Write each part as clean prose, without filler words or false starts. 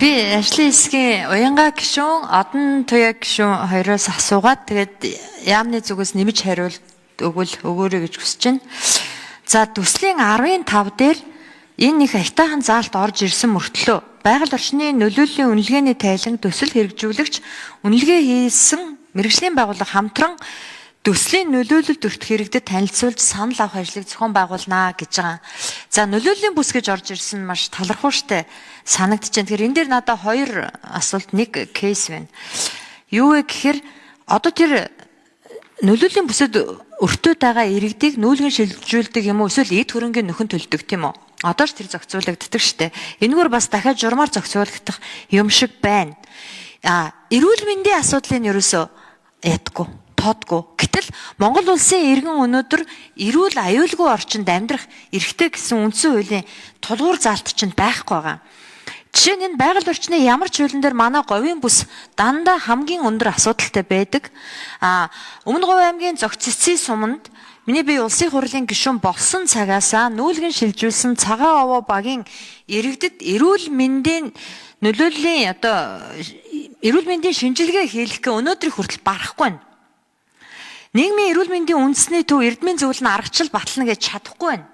Би ажлын хэсгийн Уянга гишүүн, Одон Туяа гишүүн хоёроос асуугаад тэгээд яамны зүгээс нэмж хариулт өгвөл өгөөрэй гэж хүсэж байна. За, төслийн 10-ын 5 дээр энэ их аятайхан заалт орж ирсэн мөртлөө байгаль орчны нөлөөллийн үнэлгээний тайлан, төсөл хэрэгжүүлэгч, үнэлгээ хийсэн мэргэжлийн байгууллага хамтран төслийн нөлөөлөлд өртөх иргэдэд танилцуулж санал авах ажлыг зохион байгуулнаа гэж байгаа. За, нөлөөллийн бүс гэж орж ирсэн нь маш талархууштай санагдаж байна. Тэгэхээр энэ дээр надад хоёр асуулт, нэг case байна. Юу вэ гэхээр одоо тэр нөлөөллийн бүсэд өртөөд байгаа иргэдийг нүүлгэн шилжүүлдэг юм уу, эсвэл эд хөрөнгийн нөхөн төлдөг, тийм үү? Одоо ч тэр зохицуулагддаг штэ. Энэгээр бас дахиад журмаар зохицуулагдах юм шиг байна. А эрүүл мэндийн асуудлыг ерөөсөө ядгүй, тоодгүй. Гэтэл Монгол улсын иргэн өнөөдөр эрүүл аюулгүй орчинд амьдрах эрхтэй гэсэн үндсэн хуулийн тулгуур заалт чинь байхгүй байгаа. Жишээ нь, энэ байгаль орчны ямар ч хуулийн дээр манай говийн бүс дандаа хамгийн өндөр асуудалтай байдаг. А Өмнө Говь аймгийн Зогц цэцгийн суманд миний би улсын хурлын гишүүн болсон цагаасаа нүүлгэн шилжүүлсэн Цагаан овоо багийн иргэдэд эрүүл мэндийн нөлөөллийн, одоо эрүүл мэндийн шинжилгээ хийлгэхээ өнөөдрийн хүртэл барахгүй байна. Нийгмийн эрүүл мэндийн үндэсний төв Эрдмийн зөвлөл нь аргачлал батлана гэж чадахгүй байна.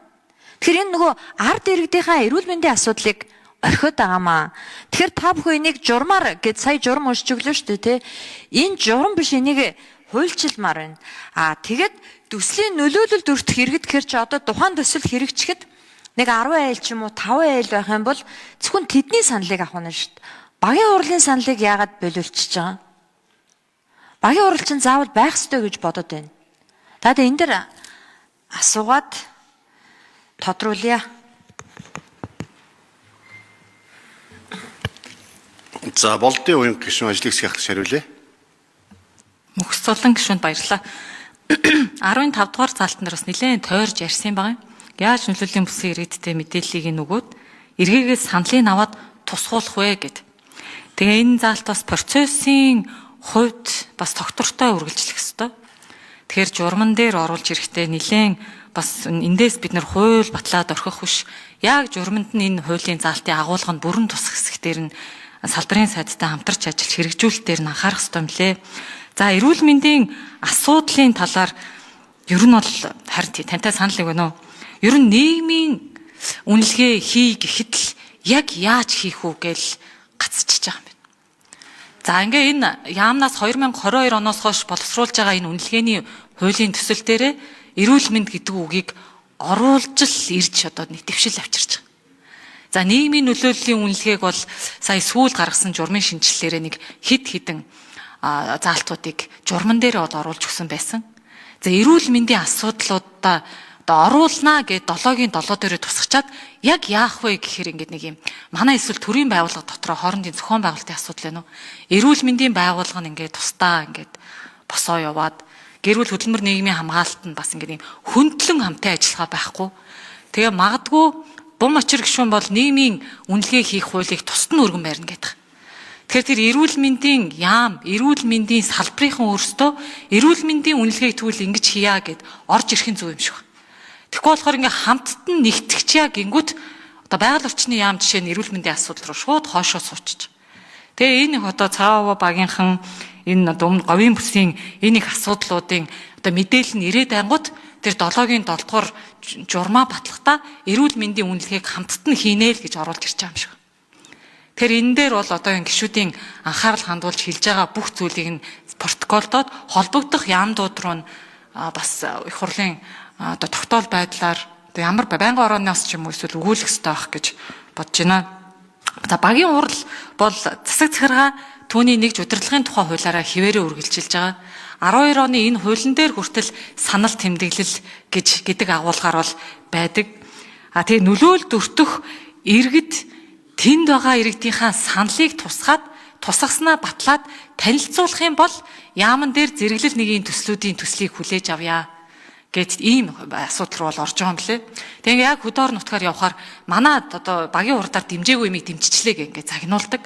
Тэгэхээр энэ нөгөө ард иргэдийнхаа эрүүл мэндийн асуудлыг орхиод байгаамаа. Тэгэхээр та бүхэн энийг журмаар гэж сая журам уншиж өглөө шүү дээ, тэ. Энэ журам биш, энийг хуульчилмаар байна. Аа, тэгэд төслийн нөлөөлөлд өртөх иргэд гэхэр чи одоо тухайн төсөл хэрэгжихэд нэг 10 айл ч юм уу, 5 айл байх юм бол зөвхөн тэдний саналыг авах нь шүү дээ. Багийн хурлын саналыг яагаад болиулчихж байгаа? Багийн хурал чинь заавал байх ёстой гэж бодод байна. Та энэ дээр асуугаад тодруулъя. За, Болдын уянга гишүүн ажлын хэсгийн ахлагч хариулъя. Мөхс зулан гишүүнд баярлалаа. 15 дугаар заалтан дээр бас нэлээд тойрж ярьсан байгаа юм. Яаж нөлөөллийн бүсийн иргэдтэй мэдээллийг нь өгөөд эргээгээд саналыг аваад тусгуулах вэ гэд. Тэгээ энэ заалт бас процессын хувьд бас тогтвортой үргэлжлэх ёстой. Тэгэхээр журман дээр оруулж ирэхдээ нэлээд бас эндээс бид нар хууль батлаад орхих биш. Яг журманд нь энэ хуулийн заалтын агуулга нь бүрэн тусах хэсэг дээр нь салбарын сайдтай хамтарч ажиллаж хэрэгжүүлэлтээр нь анхаарах ёстой юм лээ. За, эрүүл мэндийн асуудлын талаар ер нь бол харин тий тантай санал нэг байна уу? Ер нь нийгмийн үнэлгээ хий гэхэд л яг яаж хийх үү гээл гацчихж байгаа юм байна. За, ингээ энэ яамнаас 2022 оноос хойш боловсруулж байгаа энэ үнэлгээний хуулийн төсөл дээрээ эрүүл мэнд гэдэг үгийг оруулж л ирж одоо нэг дэвшил авчирч байгаа. За, нийгмийн нөлөөллийн үнэлгээг бол сая сүүл гаргасан журмын шинжилгэлээрээ нэг хэд хэдэн заалтуудыг журман дээр бол оруулж өгсөн байсан. За, эрүүл мэндийн асуудлуудаа одоо оруулнаа гэд 7-гийн 7 дээрээ тусгачаад яг яах вэ гэхээр ингээд нэг юм манай эсвэл төрийн байгууллага дотроо хоорондын зохион байгуулалтын асуудал байна уу? Эрүүл мэндийн байгууллага нь ингээд тусдаа ингээд босоо яваад, гэр бүл хөдөлмөр нийгмийн хамгаалалт нь бас ингээд юм хөндлөн хамтын ажиллагаа байхгүй. Тэгээ магадгүй Бум очир гишүүн бол нийгмийн үнэлгээ хийх хуулийг тусад нь өргөн байрна гэдэг. Тэгэхээр тэр эрүүл мэндийн яам, эрүүл мэндийн салбарынхан өөрсдөө эрүүл мэндийн үнэлгээг тэгвэл ингэж хийя гэд орж ирэх нь зөв юм шиг байна. Тэгэхгүй болохоор ингээ хамтд нь нэгтгэжье гингүүт одоо байгаль орчны яам жишээ нь эрүүл мэндийн асуудал руу шууд хоошоо суучиж. Тэгээ энэ их одоо цааваа багийнхан энэ одоо өмнө говийн бүсийн энэ их асуудлуудын одоо мэдээлэл нь ирээд ангууд тэр 7-гийн 7 дугаар журмаа батлахдаа эрүүл мэндийн үнэлгээг хамтд нь хийнэ л гэж оруулж ирж байгаа юм шиг. Тэгэхээр энэ дээр бол одоо энэ гишүүдийн анхаарал хандуулж хэлж байгаа бүх зүйлийг нь протоколдоод холбогдох яамдууд руу нь бас их хурлын одоо тогтоол байдлаар одоо ямар байнгын орооноос ч юм уу эсвэл өгүүлэх ёстой байх гэж бодож байна. За, багийн хурал бол засаг захиргаа түүний нэгж удирдлагын тухай хуулиараа хിവэрэ үргэлжилж байгаа. 12 оны энэ хуулийн дээр хүртэл санал тэмдэглэл гэж гэдэг агуулгаар бол байдаг. А тэгээ нөлөөлөлд өртөх иргэд тэнд байгаа иргэдийнхаа саналыг тусгаад тусгаснаа батлаад танилцуулах юм бол яаман дээр зэрэглэл нэгийн төслүүдийн төслийг хүлээж авъя гэд ийм асуудал руу бол орж байгаа юм лээ. Тэгээ яг хөдөөр нутгаар явхаар манай одоо багийн урдаар дэмжээгүй юмыг дэмжичлээ гэх ингээд загнуулдаг.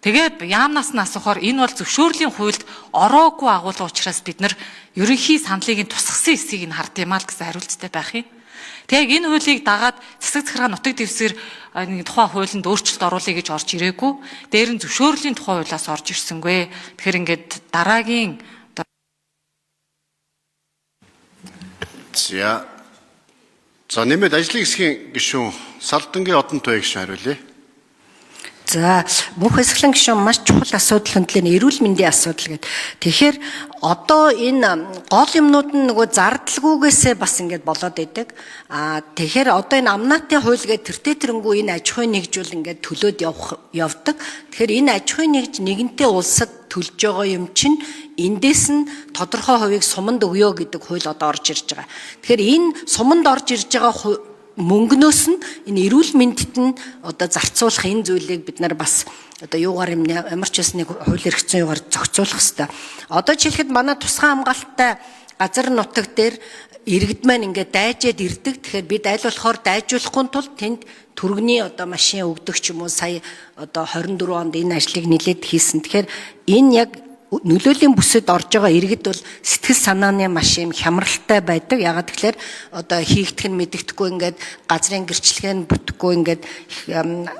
Тэгээд яамнаас нь асуухаар энэ бол зөвшөөрлийн хуульд ороогүй агуулга учраас бид нар ерөнхий саналыг нь тусгасан хэсгийг нь хард юм аа л гэсэн хариулттай байх юм. Тэгээ яг энэ хуулийг дагаад засаг захиргаа нутаг дэвсгэр нэг тухайн хуулинд өөрчлөлт оруулъя гэж орж ирээгүй. Дээр нь зөвшөөрлийн тухай хуулиас орж ирсэнгүй. Тэгэхээр ингээд дараагийн За. За нэмээд ажлын хэсгийн гишүүн Салдангийн Одон туяа гишүүн хариулъя. За, мөнх хэсгэлэн гишүүн маш чухал асуудал хөндлөн эрүүл мэндийн асуудал гэдэг. Тэгэхээр одоо энэ гол юмнууд нь нөгөө зардалгүйгээсээ бас ингээд болоод идэг. Аа тэгэхээр одоо энэ амнатын хууль гэдэг тэртээ тэрнгүү энэ аж ахуйн нэгжүүл ингээд төлөөд явах явдаг. Тэгэхээр энэ аж ахуйн нэгж нэгэнтээ улсад төлж байгаа юм чинь эндээс нь тодорхой хувийг суманд өгөө гэдэг хууль одоо орж ирж байгаа. Тэгэхээр энэ суманд орж ирж байгаа мөнгнөөс нь энэ эрүүл мэндэд нь одоо зарцуулах энэ зүйлийг бид нар бас одоо юугаар юм ямар ч байсан нэг хууль эрх зүйн юугаар зохицуулах хэрэгтэй. Одоо жишээлхэд манай тусгай хамгаалттай газар нутаг дээр иргэд маань ингээд дайжаад ирдэг. Тэгэхээр бид аль болохоор дайжуулахгүй тулд тэнд түргэний одоо машин өгдөг ч юм уу сая одоо 24 онд энэ ажлыг нэлээд хийсэн. Тэгэхээр энэ яг нөлөөлийн бүсэд орж байгаа иргэд бол сэтгэл санааны маш юм хямралтай байдаг. Ягаад гэхээр одоо хийгдэх нь мэддэхгүй ингээд газрын гэрчлэгээ нь бүтэхгүй ингээд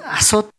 асуудал